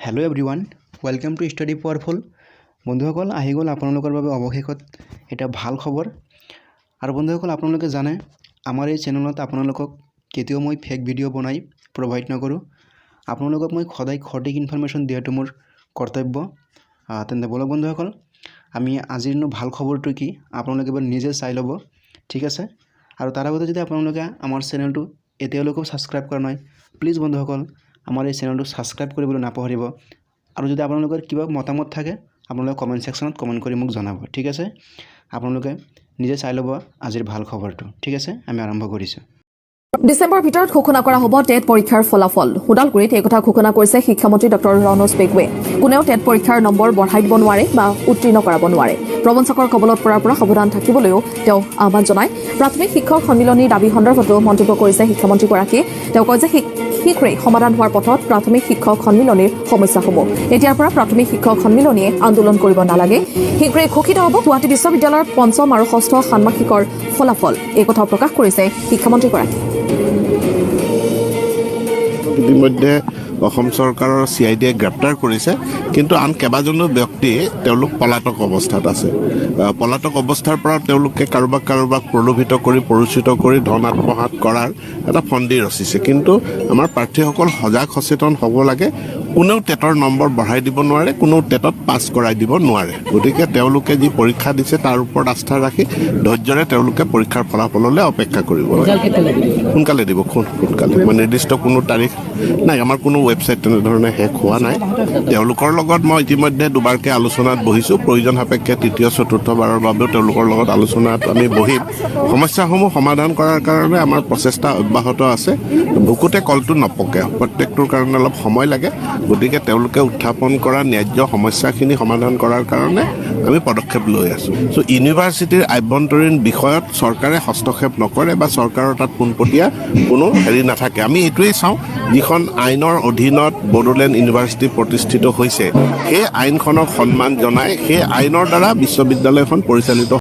Hello everyone, welcome to Study Powerful. বন্ধুসকল, আহি গ'ল আপোনালোকৰ বাবে অৱশেষত এটা ভাল খবৰ। আৰু বন্ধুসকল, আপোনালোকে জানে আমাৰ এই চেনেলত আপোনালোকক কেতিয়াও মই ফেক ভিডিঅ' বনাই প্ৰভাইড নকৰোঁ। আপোনালোকক মই সদায় সঠিক ইনফৰমেশ্যন দিয়াটো মোৰ কৰ্তব্য। তেন্তে ব'লক বন্ধুসকল, আমি আজিৰনো ভাল খবৰটো কি আপোনালোকে এবাৰ নিজে চাই ল'ব, ঠিক আছে? আৰু তাৰ আগতে যদি আপোনালোকে আমাৰ চেনেলটো এতিয়ালৈকেও ছাবস্ক্ৰাইব কৰা নাই, প্লিজ বন্ধুসকল, আমাৰ এই চেনেলটো ছাবস্ক্ৰাইব কৰিবলৈ নাপাহৰিব। আৰু যদি আপোনালোকৰ কিবা মতামত থাকে, আপোনালোকে কমেণ্ট ছেকশ্যনত কমেণ্ট কৰি মোক জনাব, ঠিক আছে? আপোনালোকে নিজে চাই ল'ব আজিৰ ভাল খবৰটো, ঠিক আছে? আমি আৰম্ভ কৰিছোঁ। ডিচেম্বৰৰ ভিতৰত ঘোষণা কৰা হ'ব টেট পৰীক্ষাৰ ফলাফল। ওদালগুৰিত এই কথা ঘোষণা কৰিছে শিক্ষামন্ত্ৰী ডক্টৰ ৰণোজ পেগুৱে। কোনেও টেট পৰীক্ষাৰ নম্বৰ বঢ়াই দিব নোৱাৰে বা উত্তীৰ্ণ কৰাব নোৱাৰে। প্ৰবঞ্চকৰ কবলত পৰাৰ পৰা সাৱধান থাকিবলৈও তেওঁ আহ্বান জনায়। প্ৰাথমিক শিক্ষক সন্মিলনীৰ দাবী সন্দৰ্ভতো মন্তব্য কৰিছে শিক্ষামন্ত্ৰীগৰাকীয়ে। তেওঁ কয় যে শীঘ্ৰেই সমাধান হোৱাৰ পথত প্ৰাথমিক শিক্ষক সন্মিলনীৰ সমস্যাসমূহ। এতিয়াৰ পৰা প্ৰাথমিক শিক্ষক সন্মিলনীয়ে আন্দোলন কৰিব নালাগে। শীঘ্ৰেই ঘোষিত হ'ব গুৱাহাটী বিশ্ববিদ্যালয়ৰ পঞ্চম আৰু ষষ্ঠ ষান্মাসিকৰ ফলাফল। এই কথাও প্ৰকাশ কৰিছে শিক্ষামন্ত্ৰীগৰাকীয়ে। ইতিমধ্যে অসম চৰকাৰৰ চি I ডিয়ে গ্ৰেপ্তাৰ কৰিছে, কিন্তু আন কেইবাজনো ব্যক্তি তেওঁলোক পলাতক অৱস্থাত আছে। পলাতক অৱস্থাৰ পৰা তেওঁলোকে কাৰোবাক কাৰোবাক প্ৰলোভিত কৰি, প্ৰৰোচিত কৰি ধন আত্মসাত কৰাৰ এটা ফন্দি ৰচিছে। কিন্তু আমাৰ প্ৰাৰ্থীসকল সজাগ সচেতন হ'ব লাগে। কোনেও টেটৰ নম্বৰ বঢ়াই দিব নোৱাৰে, কোনেও টেটত পাছ কৰাই দিব নোৱাৰে। গতিকে তেওঁলোকে যি পৰীক্ষা দিছে, তাৰ ওপৰত আস্থা ৰাখি ধৈৰ্যৰে তেওঁলোকে পৰীক্ষাৰ ফলাফললৈ অপেক্ষা কৰিব লাগে। সোনকালে দিব, খুব সোনকালে। মই নিৰ্দিষ্ট কোনো তাৰিখ নাই, আমাৰ কোনো ৱেবছাইট তেনেধৰণে হেক হোৱা নাই। তেওঁলোকৰ লগত মই ইতিমধ্যে দুবাৰকৈ আলোচনাত বহিছোঁ। প্ৰয়োজন সাপেক্ষে তৃতীয়, চতুৰ্থবাৰৰ বাবেও তেওঁলোকৰ লগত আলোচনাত আমি বহিম। সমস্যাসমূহ সমাধান কৰাৰ কাৰণে আমাৰ প্ৰচেষ্টা অব্যাহত আছে। ভুকুতে কলটো নপকে, প্ৰত্যেকটোৰ কাৰণে অলপ সময় লাগে। গতিকে তেওঁলোকে উত্থাপন কৰা ন্যায্য সমস্যাখিনি সমাধান কৰাৰ কাৰণে আমি পদক্ষেপ লৈ আছোঁ। চ' ইউনিভাৰ্চিটিৰ আভ্যন্তৰীণ বিষয়ত চৰকাৰে হস্তক্ষেপ নকৰে বা চৰকাৰৰ তাত পোনপটীয়া কোনো হেৰি নাথাকে। আমি এইটোৱেই চাওঁ, যিখন আইনৰ অধীনত বড়োলেণ্ড ইউনিভাৰ্চিটি প্ৰতিষ্ঠিত হৈছে, সেই আইনখনক সন্মান জনাই সেই আইনৰ দ্বাৰা বিশ্ববিদ্যালয়খন পৰিচালিত